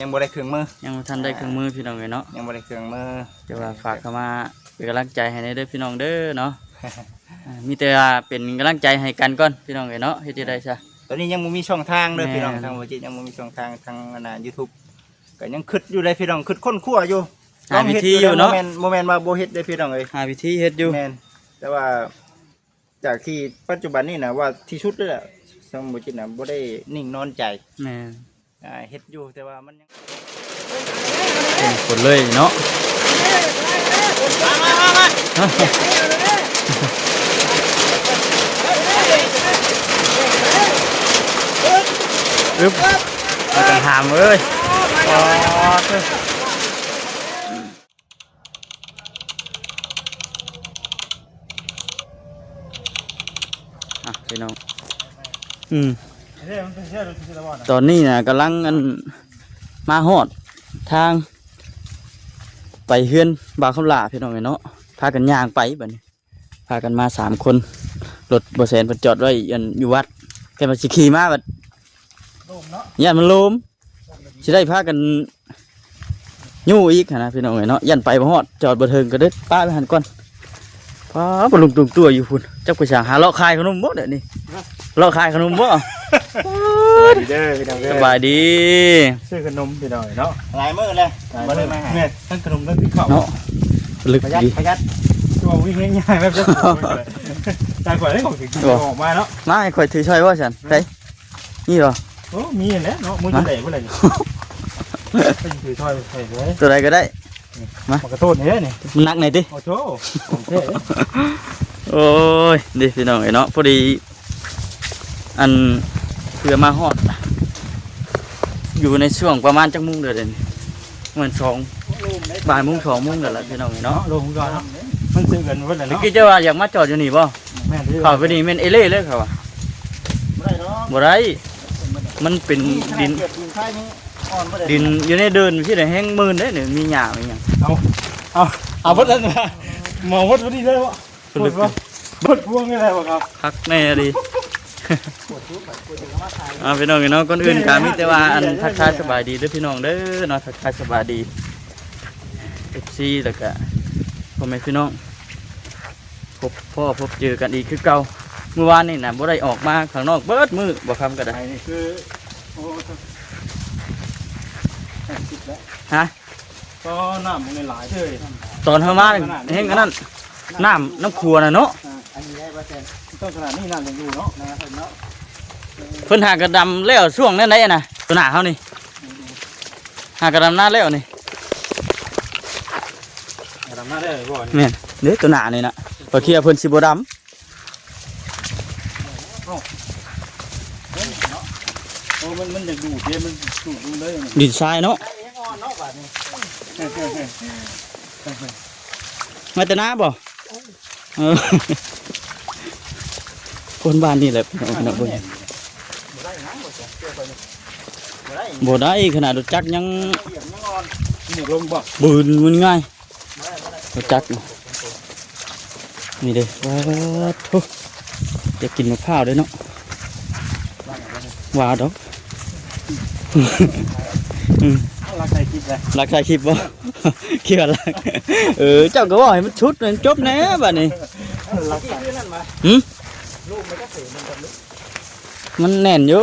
ຍັງບໍ່ໄດ້ເຄື່ອງມື ຍັງບໍ່ທັນໄດ້ເຄື່ອງມືພີ່ນ້ອງເອີຍເນາະ ຍັງບໍ່ໄດ້ເຄື່ອງມື ແຕ່ວ່າຝາກເຂົ້າມາເປັນກຳລັງໃຈໃຫ້ແດ່ເດີພີ່ນ້ອງເດີເນາະ ອ່າ ມີແຕ່ວ່າເປັນກຳລັງໃຈໃຫ້ກັນກ່ອນພີ່ນ້ອງເອີຍເນາະ ເຮັດຈັ່ງໃດຊະ ຕອນນີ້ຍັງບໍ່ມີຊ່ອງທາງເດີພີ່ນ້ອງ ທາງບໍ່ຈິດຍັງບໍ່ມີຊ່ອງທາງທາງອັນນ່າ YouTube ກໍຍັງຄິດຢູ່ເດ້ພີ່ນ້ອງ ຄິດຄົ້ນຄວ້າຢູ່ ຫາວິທີຢູ່ເນາະ ບໍ່ແມ່ນ ບໍ່ແມ່ນວ່າບໍ່ເຮັດເດ້ພີ່ນ້ອງເອີຍ ຫາວິທີເຮັດຢູ່ ແມ່ນ ແຕ່ວ່າຈາກທີ່ປັດຈຸບັນນີ້ນະ ວ່າທີ່ສຸດເລີຍລະ ທາງບໍ່ຈິດນະ ບໍ່ໄດ້ນິ່ງນອນໃຈ ແມ່ນ ອ່າ ເຮັດຢູ່ ແຕ່ວ່າມັນຍັງ ເປັນຄົນເລີຍເນາະ ມາ ມາ ມາ ມາ ອຶບ ມາກັນຫາມເອີຍ ອໍ ອ່ະ ພີ່ນ້ອງ ອືມ ຕອນນີ້ນະກຳລັງ ອັນ ມາຮອດທາງໄປເຮືອນບ່າວຄຳຫຼ້າ ພີ່ນ້ອງເອີຍເນາະ ພາກັນຍ່າງໄປບັດນີ້ ພາກັນມາສາມຄົນ ລົດບໍ່ແສນເພິ່ນຈອດໄວ້ ອັນ ຢູ່ວັດ ແຕ່ວ່າຊິຂີ່ມາບັດ ໂດມເນາະ ຢ້ານມັນໂລມ ຊິໄດ້ພາກັນຍູ້ອີກຫັ້ນນະພີ່ນ້ອງເອີຍເນາະ ຢ້ານໄປບໍ່ຮອດ ຈອດບໍ່ເຖິງກໍເລີຍປະໄວ້ຫັ້ນກ່ອນ ປ້າ ບໍ່ລຸງຕຸງຕົວຢູ່ພຸ້ນ ຈັກໄປສາຫາເລາະຂາຍຂະໜົມບໍ່ດຽວນີ້ ຮະ ເລາະຂາຍຂະໜົມບໍ່ ສະບາຍດີເດີພີ່ນ້ອງເດີ ສະບາຍດີ ຊື້ຂະໜົມພີ່ນ້ອງເນາະ ຫຼາຍມື້ແລ້ວ ຫຼາຍມື້ ບໍ່ໄດ້ມາຫາ ແມ່ນ ທັງຂະໜົມທັງກິນເຂົ້າເນາະ ປະຢັດ ປະຢັດ ຄືວ່າວິງງ່າຍໆ ແບບ ຕາຍກ່ອນໄດ້ຂອງກິນ ໂອ້ ອອກມາເນາະ ມາໃຫ້ຂ້ອຍຖືຊ່ອຍບໍ່ຊັ້ນ ໃສ ນີ້ບໍ່ ໂອ້ ມີແຫຼະເນາະ ມື້ ໂອ້ ຈັ່ງໃດບໍ່ໄດ້ນີ້ ໄປຖືຊ່ອຍໃສ່ເລີຍ ຕົວໃດກໍໄດ້ ມາ ມັນກະໂທດນີ້ເດ້ນີ້ ມັນໜັກແດ່ຕິ ໂອ້ໂທ້ ຂອງແທ້ ໂອ້ຍ ນີ້ພີ່ນ້ອງເອີຍເນາະ ພໍດີ ອັນ ເພື່ອມາຮອດ ຢູ່ໃນຊ່ວງປະມານຈັກໂມງເດີ ດຽວນີ້ ປະມານສອງ ບ່າຍໂມງ ສອງໂມງນັ້ນລະພີ່ນ້ອງເອີຍເນາະ ລົງກ່ອນເນາະ ມັນຊື້ກັນເບິດແລ້ວເນາະ ຕະກີ້ເຈົ້າວ່າຢາກມາຈອດຢູ່ນີ້ບໍ່ ແມ່ນ ເຂົ້າໄປນີ້ແມ່ນເອເລ່ເລີຍເຂົາວ່າ ບໍ່ໄດ້ດອກ ບໍ່ໄດ້ ມັນເປັນດິນ ດິນຢູ່ໃນເດີ່ນຊີ້ນະ ແຮງມື່ນເດ້ນີ້ ມີຫຍ້າມີຫຍັງ ເອົາ ເອົາ ເອົາເບິດນັ້ນ ເໝົາເບິດ ເບິດນີ້ເລີຍບໍ່ ເບິດ ເບິດພວງນີ້ແຫຼະບໍ່ຄັບ ຄັກແນ່ດີ ອ່າ ພີ່ນ້ອງເອີຍເນາະ ກ່ອນອື່ນກໍມີແຕ່ວ່າ ອັນ ທັກທາຍສະບາຍດີເດີພີ່ນ້ອງເດີເນາະ ທັກທາຍສະບາຍດີ ເອັຟຊີ ແລ້ວກໍພໍ່ແມ່ພີ່ນ້ອງ ພົບພໍ້ພົບເຈີກັນອີກຄືເກົ່າ ມື້ວານນີ້ນະບໍ່ໄດ້ອອກມາຂ້າງນອກເບິດມື້ ບໍ່ຄຳກໍໄດ້ ໄປນີ້ຄື ໂອ້ ຮະ ກໍນ້ຳມັນຫຼາຍເດີ ຕອນເຮົາມານີ້ແຮງອັນນັ້ນ ນ້ຳ ນ້ຳຂົວນະເນາະ ອ່າ ອັນນີ້ໄດ້ບໍ່ແຊນ ຕ້ອງຂະໜາດນີ້ນ້ຳຍັງຢູ່ເນາະ ນາເພິ່ນເນາະ ເພິ່ນຫາກະດຳແລ້ວຊ່ວງນັ້ນໄດ໋ນະ ຕົວໜ້າເຮົານີ້ ຫາກະດຳນາແລ້ວນີ້ ກະດຳນາແລ້ວບໍ່ນີ້ ແມ່ນເດ້ ຕົວໜ້ານີ້ນະ ຂ້ອຍຄິດວ່າເພິ່ນຊິບໍ່ດຳ ໂອ້ ມັນ ມັນຢາກດູດເດ້ ມັນດູດລົງເລີຍນີ້ ດິນຊາຍເນາະ ມາແຕ່ນາບໍ່? ເອີ ຄົນບ້ານນີ້ແຫຼະພີ່ນ້ອງເນາະ ບໍ່ໄດ້ ບໍ່ໄດ້ ຂະໜາດລົດຈັກຍັງ ຍັງອ່ອນ ຍັງລົງບໍ່? ບືນມັນງ່າຍ ບໍ່ໄດ້ ບໍ່ໄດ້ ລົດຈັກນີ້ເດ້ ປາດໂທ້ ຢາກກິນໝາກພ້າວເດ້ເນາະ ວ່າດອກ ອືມ ລັກຖ່າຍຄລິບແຫຼະ ລັກຖ່າຍຄລິບບໍ່? ຄິດວ່າລັກ ເອີ ເຈົ້າກໍເວົ້າໃຫ້ມັນສຸດໃຫ້ມັນຈົບແດ່ບາດນີ້ ລັກ ຫື? ມັນແໜ້ນຢູ່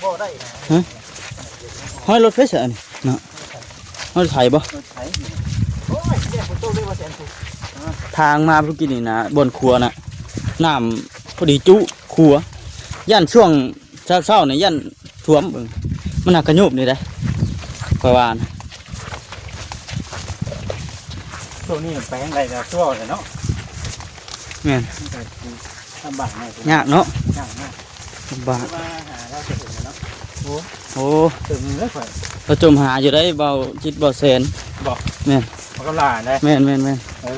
ບໍ່ໄດ້ນະ ຮະ? ຫ້ອຍລົດໃຜຊະອັນນີ້ເນາະ? ຮອດໄຖບໍ່? ໂອ້ຍ ແຍກຄົນຕົກເລີຍວ່າແສນຜູ້ ທາງມາພຸ້ນກີ້ນີ້ນະ ບ່ອນຂົວນະ ນ້ຳພໍດີຈຸຂົວ ຢ້ານຊ່ວງເຊົ້າໆນີ້ຢ້ານຖ້ວມ ເບິ່ງ ມັນຫາກກະໂຍບນີ້ໄດ໋ ຂ້ອຍວ່ານະ ຊ່ວງນີ້ແປງໄດ້ແລ້ວ ຄືວ່າແຫຼະເນາະ ແມ່ນ ມັນກໍຊິລຳບາກໜ້ອຍ ຍາກເນາະ ຍາກ ຍາກ ລຳບາກ ມາຫາລາວຈະເຖິງແລ້ວເນາະ ໂອ້ ໂອ້ ເຖິງແລ້ວຂ້ອຍ ລາວຈົ່ມຫາຢູ່ໄດ໋ ເບົາຈິດເບົາແສນ ບໍ່ ແມ່ນ ເຂົາກໍຫຼາຍໄດ໋ ແມ່ນໆໆ ເອີ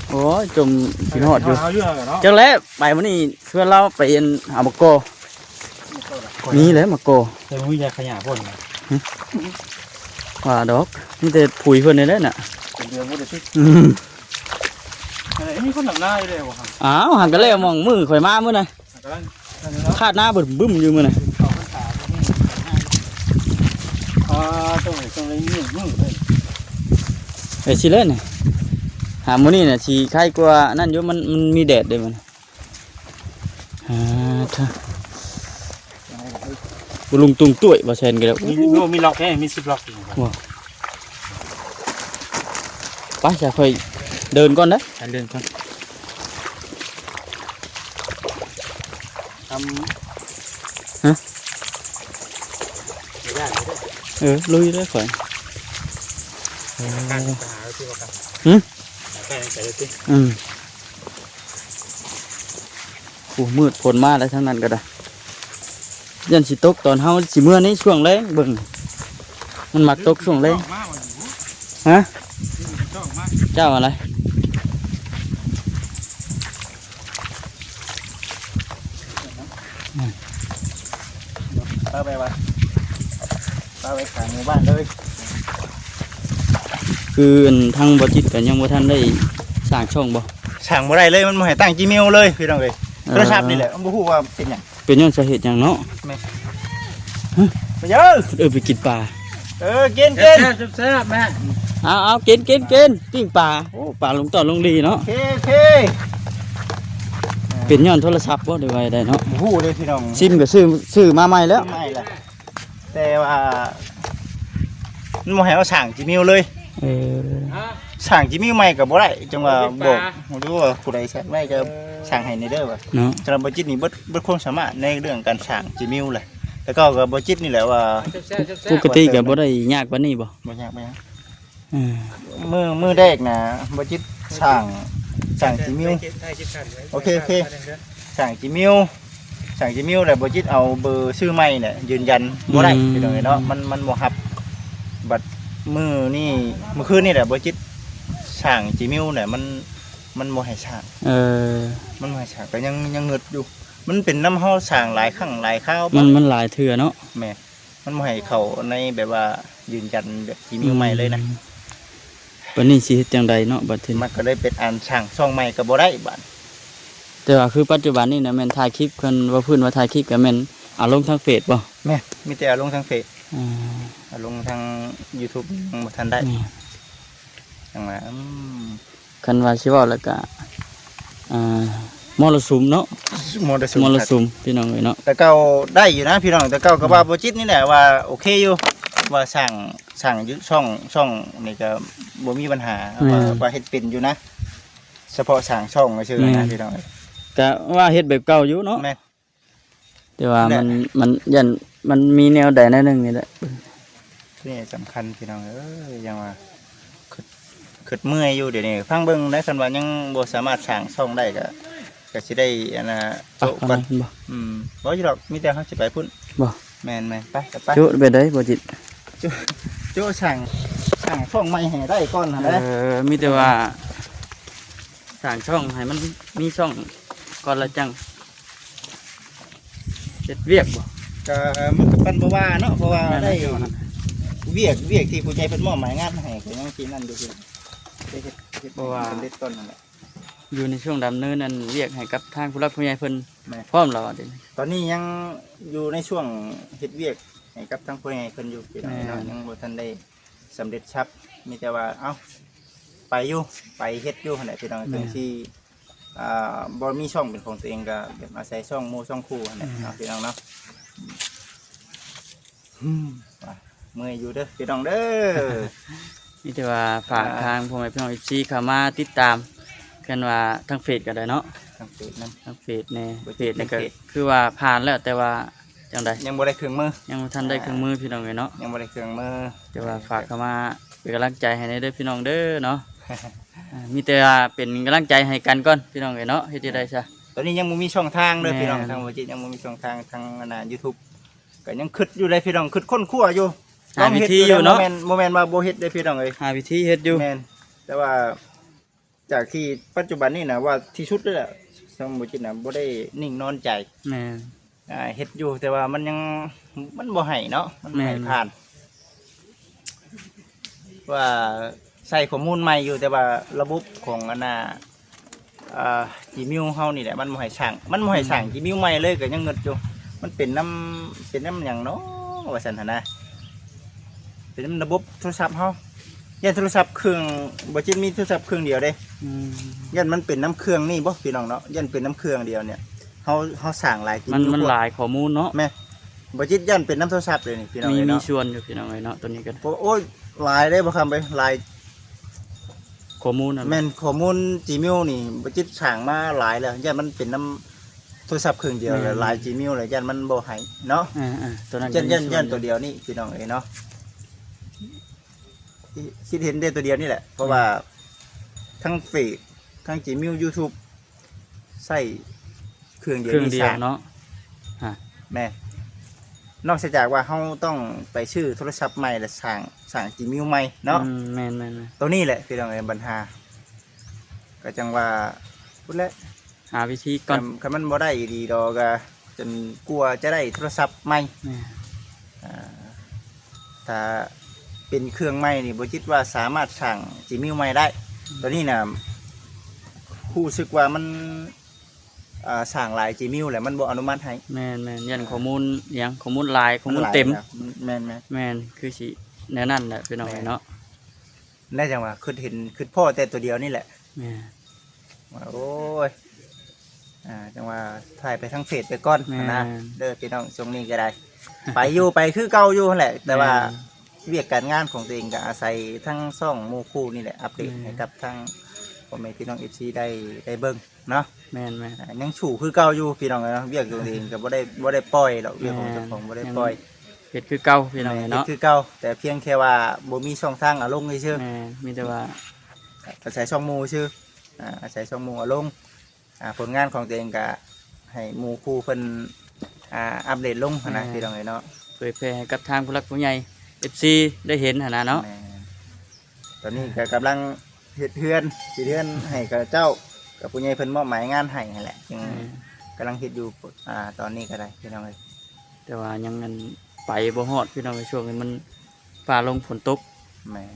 ໂອ້ຍ ຈົ່ມຄິດຮອດຢູ່ ເຮົາຢູ່ເນາະ ຈັກແລ້ວ ໄປມື້ນີ້ຊວນລາວໄປອັນຫາໝາກກໍ ມີແຫຼະໝາກກໍ ແຕ່ບໍ່ມີຢາຂະຫຍາພົ້ນນະ ຫຶ ວ່າດອກ ມີແຕ່ຜຸຍເພິ່ນນີ້ແຫຼະນະ ເປັນເດືອນບໍ່ໄດ້ຕິ ອືມ ອັນນີ້ມີຄົນດຳນາຢູ່ເດ້ບໍ່? ອ້າວ ຫາກະແລ້ວໝ່ອງມື້ຂ້ອຍມາມື້ນະ ກຳລັງ ຄາດໜ້າບຶ້ມໆຢູ່ມື້ນະ ເຂົ້າພັນສາບໍ່ມີ ເຂົ້າໜ້າຢູ່ ຕ້ອງ ຕ້ອງໄດ້ມື້ ມື້ເລີຍ ເອີ ຊິເລີຍນີ້ ຫາມື້ນີ້ນະ ຊິໄຄກວ່ານັ້ນຢູ່ ມັນ ມັນມີແດດເດ້ມັນ ອ່າ ເທີ ບໍ່ລຸງຕຸງຕຸ້ຍ ບໍ່ແຊນກໍແລ້ວ ມີ ມີລັອກເດ້ ມີສິບລັອກຢູ່ ບໍ່ ໄປຊະ ຂ້ອຍເດີນກ່ອນເດີ ໄປເດີນກ່ອນ ທຳ ຮະ ໄດ້ເດີ ເອີ ລຸຍເດີຂ້ອຍ ເອີ ຫືມ ອືມ ໂອ້ ມືດ ຝົນມາແລ້ວທາງນັ້ນກໍໄດ້ ຢ້ານຊິຕົກຕອນເຮົາຊິເມືອໃນຊ່ວງແລງ ເບິ່ງ ມັນມັກຕົກຊ່ວງແລງ ຮະ ເຈົ້າອະໄລ ປາໄປວັດ ປາໄປຂ້າງໝູ່ບ້ານເລີຍ ຄືອັນທາງບໍ່ຈິດກໍຍັງບໍ່ທັນໄດ້ສ້າງຊ່ອງບໍ່? ສ້າງບໍ່ໄດ້ເລີຍ ມັນບໍ່ໃຫ້ຕັ້ງຈີເມວເລີຍ ພີ່ນ້ອງເອີຍ ເອີ ໂທລະສັບນີ້ແຫຼະ ມັນບໍ່ຮູ້ວ່າເປັນຫຍັງ ເປັນຍ້ອນສາເຫດຫຍັງເນາະ ແມ່ນ ຮະ ໄປເດີ ເອີ ໄປກິນປາ ເອີ ກິນ ກິນ ແຊບໆ ແມ່ ເອົາໆ ກິນ ກິນ ກິນ ປີ້ງປາ ໂອ້ ປາລົງຕ້ອນລົງດີເນາະ ໂອເຄ ໂອເຄ ເປັນຍ້ອນໂທລະສັບບໍ່ ຫຼືວ່າໃດເນາະ ບໍ່ຮູ້ເດ້ພີ່ນ້ອງ ຊິມກໍຊື້ ຊື້ມາໃໝ່ແລ້ວ ຊື້ໃໝ່ແລ້ວ ແຕ່ວ່າມັນບໍ່ໃຫ້ເຮົາສ້າງຈີເມວເລີຍ ເອີ ສ້າງຈີເມວໃໝ່ກໍບໍ່ໄດ້ ຈັ່ງວ່າບອກ ບໍ່ຮູ້ວ່າຜູ້ໃດສ້າງໄດ້ກໍສ້າງໃຫ້ແດ່ເດີວ່າເນາະ ສຳລັບບໍ່ຈິດນີ້ເບິດ ເບິດຄວາມສາມາດໃນເລື່ອງການສ້າງຈີເມວແຫຼະ ແຕ່ເກົ່າກໍບໍ່ຈິດນີ້ແຫຼະວ່າ ແຊບໆ ປົກກະຕິກໍບໍ່ໄດ້ຍາກປານນີ້ບໍ່? ບໍ່ຍາກ ບໍ່ຍາກ ເອີ ມື້ ມື້ແລກນະ ບໍ່ຈິດສ້າງ ສ້າງຈີເມວ ໂອເຄ ໂອເຄ ສ້າງຈີເມວ ສ້າງຈີເມວແລ້ວບໍ່ຈິດເອົາເບີຊື້ໃໝ່ແຫຼະ ຢືນຢັນບໍ່ໄດ້ ອືມ ພີ່ນ້ອງເອີຍເນາະ ມັນ ມັນບໍ່ຮັບ ບັດມື້ນີ້ ມື້ຄືນນີ້ແຫຼະບໍ່ຈິດສ້າງຈີເມວແຫຼະ ມັນ ມັນບໍ່ໃຫ້ສ້າງ ເອີ ມັນບໍ່ໃຫ້ສ້າງ ກໍຍັງ ຍັງງຶດຢູ່ ມັນເປັນນຳເຮົາສ້າງຫຼາຍຄັ້ງຫຼາຍຄາວ ມັນ ມັນຫຼາຍເທື່ອເນາະ ແມ່ນ ມັນບໍ່ໃຫ້ເຂົ້າໃນແບບວ່າຢືນຢັນແບບຈີເມວໃໝ່ເລີຍນະ ອືມ ບັດນີ້ຊິເຮັດຈັ່ງໃດເນາະ ບັດທີນີ້ ມັນກໍເລີຍເປັນອັນສ້າງຊ່ອງໃໝ່ກໍບໍ່ໄດ້ບາດ ແຕ່ວ່າຄືປັດຈຸບັນນີ້ນະ ແມ່ນຖ່າຍຄລິບ ຄັນວ່າພື້ນວ່າຖ່າຍຄລິບກໍແມ່ນເອົາລົງທາງເຟສບໍ່? ແມ່ນ ມີແຕ່ເອົາລົງທາງເຟສ ອືມ ເອົາລົງທາງຢູທູບຍັງບໍ່ທັນໄດ້ ອືມ ຈັ່ງວ່າ ອືມ ຄັນວ່າຊິເວົ້າແລ້ວກະ ອ່າ ມໍລະສຸມເນາະ ມໍລະສຸມ ມໍລະສຸມ ພີ່ນ້ອງເອີຍເນາະ ແຕ່ເກົ່າໄດ້ຢູ່ນະພີ່ນ້ອງ ແຕ່ເກົ່າກໍວ່າ ອືມ ບໍ່ຈິດນີ້ແຫຼະວ່າໂອເຄຢູ່ ວ່າສ້າງ ສ້າງຢູ່ຊ່ອງ ຊ່ອງນີ້ກໍບໍ່ມີບັນຫາ ແມ່ນ ວ່າ ວ່າເຮັດເປັນຢູ່ນະ ສະເພາະສ້າງຊ່ອງຊື່ໆ ແມ່ນ ນະພີ່ນ້ອງເອີຍ ກະວ່າເຮັດແບບເກົ່າຢູ່ເນາະ ແມ່ນ ແຕ່ວ່າມັນ ແຫຼະ ມັນຢ້ານ ມັນມີແນວໃດແນວໜຶ່ງນີ້ແຫຼະ ນີ້ສຳຄັນພີ່ນ້ອງເອີຍ ຍັງວ່າຄຶດ ຄຶດເມື່ອຍຢູ່ດຽວນີ້ ຟັງເບິ່ງໄດ໋ ຄັນວ່າຍັງບໍ່ສາມາດສ້າງຊ່ອງໄດ້ກໍ ກໍຊິໄດ້ອັນນ່າ ປະ ໂຈະກ່ອນ ປະມານນັ້ນບໍ່? ອືມ ບໍ່ຢູ່ດອກ ມີແຕ່ເຮົາຊິໄປພຸ້ນ ບໍ່? ແມ່ນໆ ໄປ ໄປ ໂຈະໄປໄດ້ບໍ່ຈິດ? ໂຈະ ໂຈະສ້າງ ສ້າງຊ່ອງໃໝ່ໃຫ້ໄດ້ກ່ອນຫັ້ນແຫຼະ ເອີ ມີແຕ່ວ່າ ສ້າງຊ່ອງໃຫ້ມັນມີຊ່ອງກ່ອນລະຈັ່ງເຮັດວຽກບໍ່? ກະມັນກະປັນບໍ່ວ່າເນາະ ເພາະວ່າ ແມ່ນ ໄດ້ ແມ່ນ ວຽກ ວຽກທີ່ຜູ້ໃຫຍ່ເພິ່ນມອບໝາຍງານໃຫ້ກະຍັງຊິນັ້ນຢູ່ ໄດ້ເຮັດ ເຮັດ ເພາະວ່າ ໃຫ້ສຳເລັດກ່ອນຫັ້ນແຫຼະ ຢູ່ໃນຊ່ວງດຳເນີນອັນວຽກໃຫ້ກັບທາງຜູ້ຫຼັກຜູ້ໃຫຍ່ເພິ່ນ ແມ່ນ ພ້ອມແລ້ວ ດຽວນີ້ ຕອນນີ້ຍັງຢູ່ໃນຊ່ວງເຮັດວຽກໃຫ້ກັບທາງຜູ້ໃຫຍ່ເພິ່ນຢູ່ ພີ່ນ້ອງເນາະ ແມ່ນ ຍັງບໍ່ທັນໄດ້ ສຳເລັດສັບ ມີແຕ່ວ່າ ເອົ້າ ໄປຢູ່ ໄປເຮັດຢູ່ຫັ້ນແຫຼະພີ່ນ້ອງ ແມ່ນ ເຖິງຊິ ອ່າ ບໍ່ມີຊ່ອງເປັນຂອງຕົວເອງ ກໍແບບອາໄສຊ່ອງໝູ່ຊ່ອງຄູ່ຫັ້ນແຫຼະ ແມ່ນ ເນາະ ພີ່ນ້ອງເນາະ ອືມ ວ່າເມື່ອຍຢູ່ເດີພີ່ນ້ອງເດີ ມີແຕ່ວ່າຝາກ ອ່າ ທາງພໍ່ແມ່ພີ່ນ້ອງ ເອັຟຊີ ເຂົ້າມາຕິດຕາມ ຄັນວ່າທາງເຟສກໍໄດ້ເນາະ ທາງເຟສນຳ ທາງເຟສແດ່ ເຟສນີ້ກໍຄືວ່າຜ່ານແລ້ວ ແຕ່ວ່າ ຈັ່ງໃດ ຍັງບໍ່ໄດ້ເຄື່ອງມື ຍັງບໍ່ທັນໄດ້ເຄື່ອງມື ອ່າ ພີ່ນ້ອງເອີຍເນາະ ຍັງບໍ່ໄດ້ເຄື່ອງມື ແຕ່ວ່າຝາກເຂົ້າມາເປັນກຳລັງໃຈໃຫ້ແດ່ເດີພີ່ນ້ອງເດີເນາະ ອ່າ ມີແຕ່ວ່ວ່າເປັນກຳລັງໃຈໃຫ້ກັນກ່ອນພີ່ນ້ອງເອີຍເນາະ ເຮັດຈັ່ງໃດຊະ ຕອນນີ້ຍັງບໍ່ມີຊ່ອງທາງເດີ ແມ່ນ ພີ່ນ້ອງ ທາງບໍ່ຈິດຍັງບໍ່ມີຊ່ອງທາງ ທາງອັນນ່າຢູທູບ ກໍຍັງຄຶດຢູ່ເດ້ພີ່ນ້ອງ ຄຶດຄົ້ນຄວ້າຢູ່ ຫາວິທີຢູ່ເນາະ ບໍ່ແມ່ນ ບໍ່ແມ່ນວ່າບໍ່ເຮັດເດ້ພີ່ນ້ອງເອີຍ ຫາວິທີເຮັດຢູ່ ແມ່ນ ແຕ່ວ່າ ຈາກທີ່ປັດຈຸບັນນີ້ນະ ວ່າທີ່ສຸດເລີຍແຫຼະ ທາງບໍ່ຈິດນະ ບໍ່ໄດ້ນິ່ງນອນໃຈ ແມ່ນ ອ່າ ເຮັດຢູ່ ແຕ່ວ່າມັນຍັງ ມັນບໍ່ໃຫ້ເນາະ ມັນບໍ່ໃຫ້ ແມ່ນ ຜ່ານ ວ່າໃສ່ຂໍ້ມູນໃໝ່ຢູ່ ແຕ່ວ່າລະບົບຂອງອັນນ່າ ອ່າ ຈີເມວເຮົານີ້ແຫຼະ ມັນບໍ່ໃຫ້ສ້າງ ມັນບໍ່ໃຫ້ສ້າງ ອືມ ຈີເມວໃໝ່ເລີຍ ກໍຍັງງຶດຢູ່ ມັນເປັນນຳ ເປັນນຳຫຍັງເນາະ ວ່າຊັ້ນຫັ້ນນະ ເປັນລະບົບໂທລະສັບເຮົາ ຢ້ານໂທລະສັບເຄື່ອງ ບໍ່ຈິດມີໂທລະສັບເຄື່ອງດຽວເດ້. ອືມ ຢ້ານມັນເປັນນຳເຄື່ອງນີ້ບໍ່ ພີ່ນ້ອງເນາະ, ຢ້ານເປັນນຳເຄື່ອງດຽວນີ້ ເຮົາ ເຮົາສ້າງຫຼາຍ ມັນ ມັນຫຼາຍຂໍ້ມູນເນາະ. ແມ່ນ ບໍ່ຈິດຢ້ານເປັນນຳໂທລະສັບເລີຍນີ້ ພີ່ນ້ອງເອີຍເນາະ. ມີສ່ວນຢູ່ ພີ່ນ້ອງເອີຍເນາະ ໂຕນີ້ກໍ ໂອ້ຍ ຫຼາຍເດ້ ບໍ່ຄຳເອີຍ ຫຼາຍຂໍ້ມູນນັ້ນ. ແມ່ນ ຂໍ້ມູນ Gmail ນີ້ ບໍ່ຈິດສ້າງມາຫຼາຍແລ້ວ ຢ້ານມັນເປັນນຳໂທລະສັບເຄື່ອງດຽວ ແມ່ນ ຫຼາຍ Gmail ແລ້ວ ຢ້ານມັນບໍ່ໃຫ້ເນາະ. ອ່າໆ ໂຕນັ້ນ ຢ້ານ ຢ້ານ ໂຕດຽວນີ້ ພີ່ນ້ອງເອີຍເນາະ. ຄິດເຫັນແຕ່ໂຕດຽວນີ້ແຫຼະ ເພາະວ່າ ອືມ ທັງເຟສ ທັງ Gmail YouTube ໃຊ້ເຄື່ອງດຽວ ເຄື່ອງດຽວເນາະ. ແມ່ນ ນອກເສຍຈາກວ່າເຮົາຕ້ອງໄປຊື້ໂທລະສັບໃໝ່ ແລະ ສ້າງ ສ້າງ Gmail ໃໝ່ເນາະ. ອືມ ແມ່ນໆໆ ໂຕນີ້ແຫຼະ ພີ່ນ້ອງເອີຍ ບັນຫາ ກໍຈັ່ງວ່າພຸ້ນແຫຼະ ຫາວິທີກ່ອນ. ຄັນ ຄັນມັນບໍ່ໄດ້ອີ່ຫຼີດອກ ກໍຈົນກວ່າຈະໄດ້ໂທລະສັບໃໝ່. ແມ່ນ ອ່າ ຖ້າເປັນເຄື່ອງໃໝ່ນີ້ ບໍ່ຈິດວ່າສາມາດສ້າງ Gmail ໃໝ່ໄດ້. ອືມ ໂຕນີ້ນະ ຮູ້ສຶກວ່າມັນ ອ່າ ສ້າງຫຼາຍ Gmail ແລ້ວມັນບໍ່ອະນຸມັດໃຫ້. ແມ່ນໆ ຢ້ານ ອ່າ ຂໍ້ມູນຫຍັງ ຂໍ້ມູນຫຼາຍ ຂໍ້ມູນເຕັມ. ແມ່ນໆ ແມ່ນ ຄືຊິແນວນັ້ນແຫຼະ ພີ່ນ້ອງເອີຍເນາະ. ແມ່ນ ແລ້ວຈັ່ງວ່າຄິດເຫັນ ຄິດພໍ້ແຕ່ໂຕດຽວນີ້ແຫຼະ. ແມ່ນ ວ່າ ໂອ້ຍ ອ່າ ຈັ່ງວ່າຖ່າຍໄປທາງເຟສໄປກ່ອນ. ແມ່ນ ນະ ເດີພີ່ນ້ອງ ຊ່ວງນີ້ກໍໄດ້ ໄປຢູ່ ໄປຄືເກົ່າຢູ່ຫັ້ນແຫຼະ ແຕ່ວ່າ ແມ່ນ ວຽກການງານຂອງຕົວເອງກໍອາໄສທັງຊ່ອງໝູ່ຄູ່ນີ້ແຫຼະ ອັບເດດ ແມ່ນ ໃຫ້ກັບທາງພໍ່ແມ່ພີ່ນ້ອງ ເອັຟຊີ ໄດ້ ໄດ້ເບິ່ງເນາະ. ແມ່ນໆ ອ່າ ຍັງສູ້ຄືເກົ່າຢູ່ ພີ່ນ້ອງເອີຍເນາະ. ວຽກຕົວເອງກໍບໍ່ໄດ້ ບໍ່ໄດ້ປ່ອຍດອກ ວຽກຂອງເຈົ້າຂອງບໍ່ໄດ້ປ່ອຍ ແມ່ນ ເຮັດຄືເກົ່າ ພີ່ນ້ອງເອີຍເນາະ ເຮັດຄືເກົ່າ ແຕ່ພຽງແຄ່ວ່າບໍ່ມີຊ່ອງທາງເອົາລົງຊື່ໆ. ແມ່ນ ມີແຕ່ວ່າອາໄສຊ່ອງໝູ່ຊື່ ອ່າ ອາໄສຊ່ອງໝູ່ເອົາລົງ ອ່າ ຜົນງານຂອງຕົວເອງກະໃຫ້ໝູ່ຄູ່ເພິ່ນ ອ່າ ອັບເດດລົງຫັ້ນນະ ແມ່ນ ພີ່ນ້ອງເອີຍເນາະ ເຜີຍແຜ່ໃຫ້ກັບທາງຜູ້ຫຼັກຜູ້ໃຫຍ່ ເອັຟຊີ ໄດ້ເຫັນຫັ້ນນະເນາະ. ແມ່ນ ຕອນນີ້ກໍກຳລັງເຮັດເຮືອນ ເຮັດເຮືອນໃຫ້ເຂົາເຈົ້າ ກັບຜູ້ໃຫຍ່ເພິ່ນມອບໝາຍງານໃຫ້ຫັ້ນແຫຼະ ຈຶ່ງ ແມ່ນ ກຳລັງເຮັດຢູ່ ອ່າ ຕອນນີ້ກໍໄດ້ ພີ່ນ້ອງເອີຍ. ແຕ່ວ່າຍັງ ອັນ ໄປບໍ່ຮອດ ພີ່ນ້ອງເອີຍ ຊ່ວງນີ້ມັນຟ້າລົງຝົນຕົກ ແມ່ນ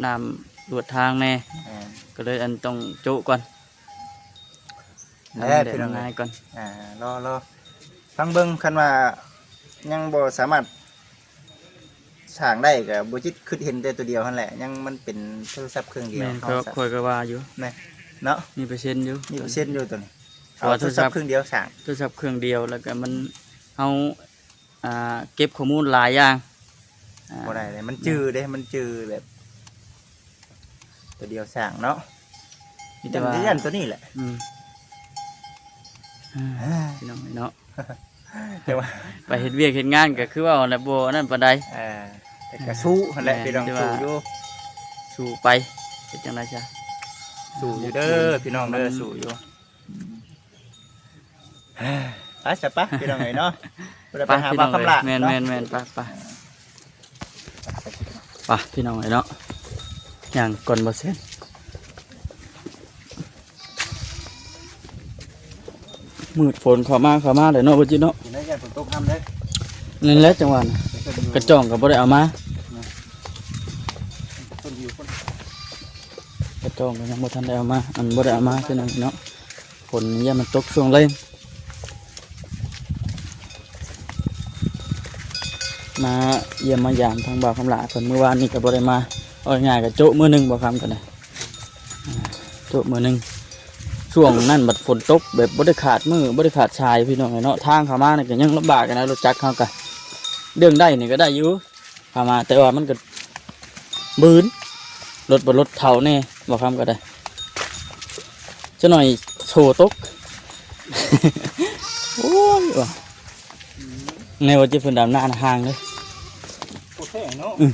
ນ້ຳລວດທາງແດ່ ແມ່ນ ກໍເລີຍ ອັນ ຕ້ອງໂຈະກ່ອນ ເອົາແຫຼະ ພີ່ນ້ອງເອີຍ ງ່າຍກ່ອນ. ອ່າ ລໍ ລໍຟັງເບິ່ງ ຄັນວ່າຍັງບໍ່ສາມາດສ້າງໄດ້ ກໍບໍ່ຈິດຄິດເຫັນແຕ່ໂຕດຽວຫັ້ນແຫຼະ ຍັງມັນເປັນໂທລະສັບເຄື່ອງດຽວ. ແມ່ນ ຂ້ອຍກໍວ່າຢູ່ ແມ່ນເນາະ ມີເປີເຊັນຢູ່ ມີເປີເຊັນຢູ່ໂຕນີ້ ເອົາໂທລະສັບເຄື່ອງດຽວສ້າງ ໂທລະສັບເຄື່ອງດຽວ ແລ້ວກໍມັນ ເຮົາ ອ່າ ເກັບຂໍ້ມູນຫຼາຍຢ່າງ ອ່າ ບໍ່ໄດ້ເດ້ ມັນຈື່ເດ້ ມັນຈື່ແບບ ໂຕດຽວສ້າງເນາະ ມີແຕ່ວ່າຢ້ານ ຢ້ານໂຕນີ້ແຫຼະ. ອືມ ອ່າ ພີ່ນ້ອງເນາະ ແຕ່ວ່າໄປເຮັດວຽກເຮັດງານກໍຄືວ່າແຫຼະ ບໍ່ອັນນັ້ນປານໃດ ເອີ ແຕ່ກໍສູ້ຫັ້ນແຫຼະ ແມ່ນ ພີ່ນ້ອງ ແຕ່ວ່າ ສູ້ຢູ່ ສູ້ໄປ ເຮັດຈັ່ງໃດຊະ ສູ້ຢູ່ເດີ ພີ່ນ້ອງເດີ ມັນ ສູ້ຢູ່. ໄປຊະປະ ພີ່ນ້ອງເອີຍເນາະ ບໍ່ໄດ້ໄປຫາບ່າວຄຳຫຼ້າ. ແມ່ນໆໆ ໄປ ໄປ ໄປ ພີ່ນ້ອງເອີຍເນາະ ຍ່າງກ່ອນບໍ່ເຊັນ ມືດຝົນເຂົ້າມາ ເຂົ້າມາແລ້ວເນາະ ບໍ່ຈິດເນາະ. ເຫັນແລ້ວຢ້ານຝົນຕົກຫ້ຳເດ້ ນັ້ນແຫຼະ ຈັ່ງຫວະນະ ກະຈ່ອງກໍບໍ່ໄດ້ເອົາມາ ກະຈ່ອງກໍຍັງບໍ່ທັນໄດ້ເອົາມາ ອັນ ບໍ່ໄດ້ເອົາມາ ພີ່ນ້ອງເນາະ. ຝົນຢ້ານມັນຕົກຊ່ວງແລງ ມາຢ້ຽມມາຢາມທາງບ່າວຄຳຫຼ້າເພິ່ນ ມື້ວານນີ້ກໍບໍ່ໄດ້ມາ ເວົ້າງ່າຍໆກໍໂຈະມື້ໜຶ່ງ ບ່າວຄຳກໍໄດ້ ອ່າ ໂຈະມື້ໜຶ່ງ. ຊ່ວງນັ້ນບັດຝົນຕົກແບບບໍ່ໄດ້ຂາດມື້ ບໍ່ໄດ້ຂາດສາຍ ພີ່ນ້ອງເອີຍເນາະ ທາງເຂົ້າມານີ້ກໍຍັງລຳບາກຢູ່ນະ ລົດຈັກເຮົາກໍ ເລື່ອງໄດ້ນີ້ກໍໄດ້ຢູ່ ເຂົ້າມາ ແຕ່ວ່າມັນກໍບືນ ລົດບໍ່ລົດເຖົ້າແດ່ ບ່າວຄຳກໍໄດ້ ຈັກໜ້ອຍໂສ້ຕົກ ໂອ້ຍ ວ່າ ອືມ ແນວວ່າຈະເພິ່ນດຳນານະ ຫ່າງເດ້ ໂອເຄເນາະ. ອືມ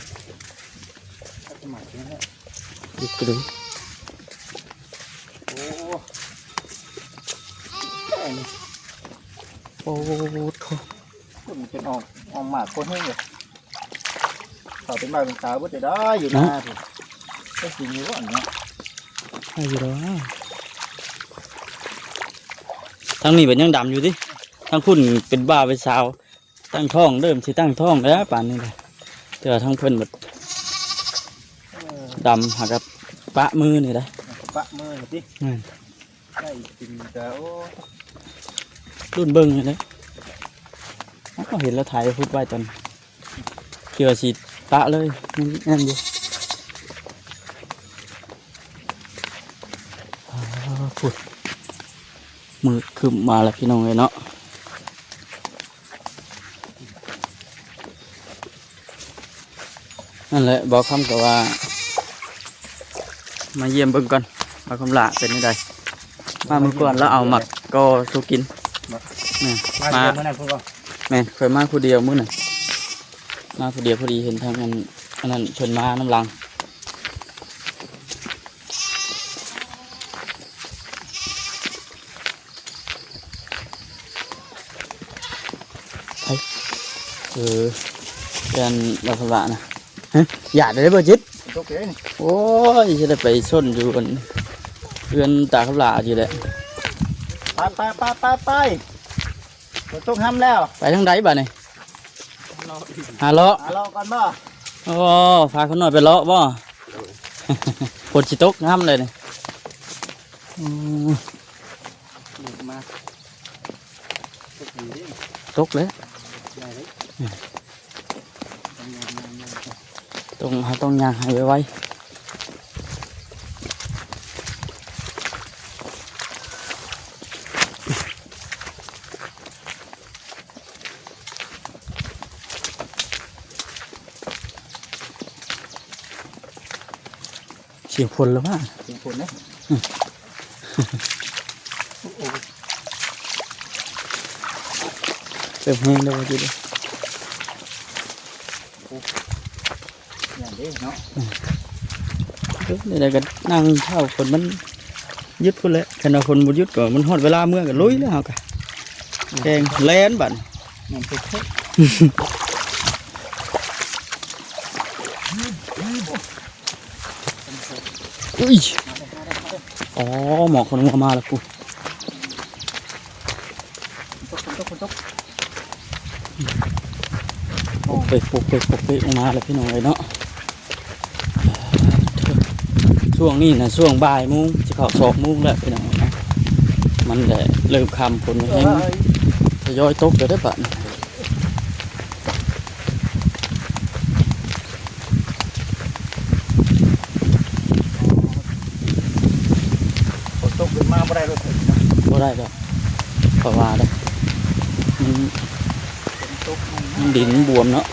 ສະໝັກເນາະ ອີກກະດູ ໂອ້ ໂອ້ໂຫ ມັນເປັນອອກ ອອກໝາກໂຄດແຮງເລີຍ. ເຂົາເປັນບ່າວເປັນສາວເບິດໄດ້ຢູ່ນາ ເນາະ ພຸ້ນ ກໍຊິມີບໍ່ອັນເນາະ ໄດ້ຢູ່ດອກ ທາງນີ້ເປັນຍັງດຳຢູ່ຕິ ທາງພຸ້ນເປັນບ່າວເປັນສາວ ຕັ້ງທ້ອງ ເລີ່ມຊິຕັ້ງທ້ອງແລ້ວປານນີ້ແຫຼະ ແຕ່ວ່າທາງເພິ່ນບັດ ເອີ ດຳຫາກັບປະມືນີ້ໄດ໋ ປະມືນີ້ຕິ ແມ່ນ ໄດ້ກິນກະ ໂອ້ ລຸ້ນເບິ່ງຫັ້ນແຫຼະ ເຮົາກໍເຫັນລາວຖ່າຍຮູບໄວ້ຕອນ ທີ່ວ່າຊິ ປະເລີຍ ຍັງ ຍັງຢູ່. ອ້າວ ພຸ້ນ ມືດຄຶ້ມມາແລ້ວ ພີ່ນ້ອງເອີຍເນາະ. ນັ້ນແຫຼະ ບ່າວຄຳກໍວ່າ ມາຢ້ຽມເບິ່ງກ່ອນວ່າຄຳຫຼ້າເປັນແນວໃດ. ມາມື້ກ່ອນລາວເອົາໝາກກໍສູ່ກິນ. ແມ່ນ ມາ ມາ ແມ່ນ ຂ້ອຍມາຜູ້ດຽວມື້ນັ້ນ ມາຜູ້ດຽວ ພໍດີເຫັນທາງອັນ ອັນນັ້ນເພິ່ນມານຳຫຼັງ. ເອີ ແມ່ນລາວພະລະນະ. ຮະ ຢາດໄດ້ບໍ່ຈິດ? ຕົກເດ້ນີ້. ໂອ້ຍ ຊິໄດ້ໄປຊົນຢູ່ອັນເຮືອນຕາຄຳຫຼ້າຢູ່ແຫຼະ. ໄປ ໄປ ໄປ ໄປ ໄປ. ຝົນຕົກຮຳແລ້ວ ໄປທາງໃດບາດນີ້? ຫາເລາະ ຫາເລາະກ່ອນບໍ່? ໂອ້ ພາຄົນນ້ອຍໄປເລາະບໍ່? ໂດຍ. ຝົນຊິຕົກຮຳເລີຍນີ້. ອືມ ມາ ຕົກດີເດ້ ຕົກແລ້ວ ໄດ້ເລີຍ. ອືມ ຕ້ອງ ເຮົາຕ້ອງຍ່າງໃຫ້ໄວໆ. ສຽງຝົນແລ້ວວ່າ ສຽງຝົນນະ. ອືມ ໂອ້ໂຫ ເລີ່ມແຮງແລ້ວວ່າຊິເດ້. ໂອ້ ຢ້ານເດ້ເນາະ. ອືມ ເອີ ແນວໃດກໍນັ່ງຖ້າຝົນມັນຢຸດພຸ້ນແຫຼະ. ຄັນວ່າຝົນບໍ່ຢຸດກໍມັນຮອດເວລາເມືອກໍລຸຍແລ້ວເຮົາກໍ ແຂ່ງແລ່ນບາດນີ້. ແມ່ນເພະ. ອຸ້ຍ ອໍ ໝອກຂອງຫົວມາແລ້ວກູ. ຝົນຕົກ ຝົນຕົກ ຝົນຕົກ. ປົກເປກ ປົກເປກ ປົກເປກອອກມາແລ້ວ ພີ່ນ້ອງເອີຍເນາະ. ຊ່ວງນີ້ນະ ຊ່ວງບ່າຍໂມງ ຊິເຂົ້າສອງໂມງແລ້ວ ພີ່ນ້ອງເອີຍເນາະ. ມັນແຫຼະເລີ່ມຄ່ຳ ຝົນແຮງ ທະຍອຍຕົກແລ້ວເດ້ບາດນີ້. ຝົນຕົກຂຶ້ນມາບໍ່ໄດ້ລົດເຖິງເນາະ. ບໍ່ໄດ້ດອກ ເພາະວ່າເດ້ ມັນ ຝົນຕົກ ມັນດິນບວມເນາະ.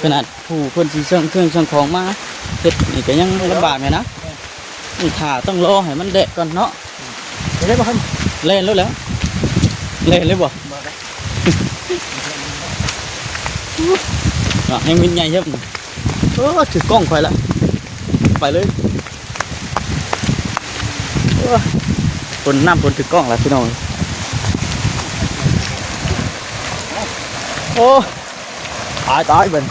ຂະໜາດຜູ້ເພິ່ນຊິເຊິ່ງເຄື່ອງເຊິ່ງຂອງມາເຮັດນີ້ກໍຍັງລຳບາກແມ່ນນະ. ນີ້ຖ້າຕ້ອງລໍໃຫ້ມັນແດດກ່ອນເນາະ. ເຮັດໄດ້ບໍ່ຄັນ? ແລ່ນໂລດແລ້ວ. ແລ່ນເລີຍບໍ່? ບໍ່ໄດ້ ເນາະ ແຮງວິນໃຫຍ່ເຮີ້ມ. ໂອ້ ຖືກກ້ອງຂ້ອຍລະ ໄປເລີຍ. ໂອ້ ຝົນ ນ້ຳຝົນຖືກກ້ອງລະ ພີ່ນ້ອງ. ໂອ້ ຕາຍ ຕາຍເບິ່ງ.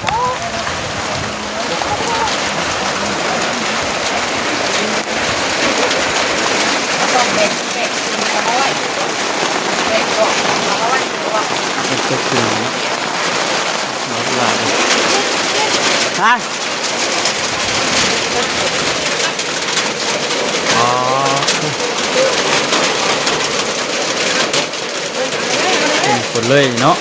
ຮະ? ອໍ ເປັນຄົນເລີຍເນາະ.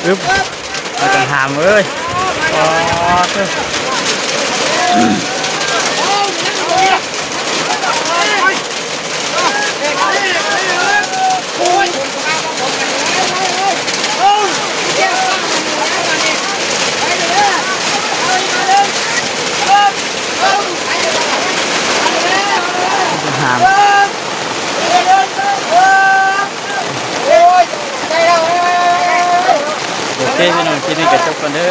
ອຶບ ມາກັນຫາມເອີຍ. ອໍ ເອີ. ຫາມ ໂອເຄ ພີ່ນ້ອງ ຄລິບນີ້ກໍຈົບກ່ອນເດີ.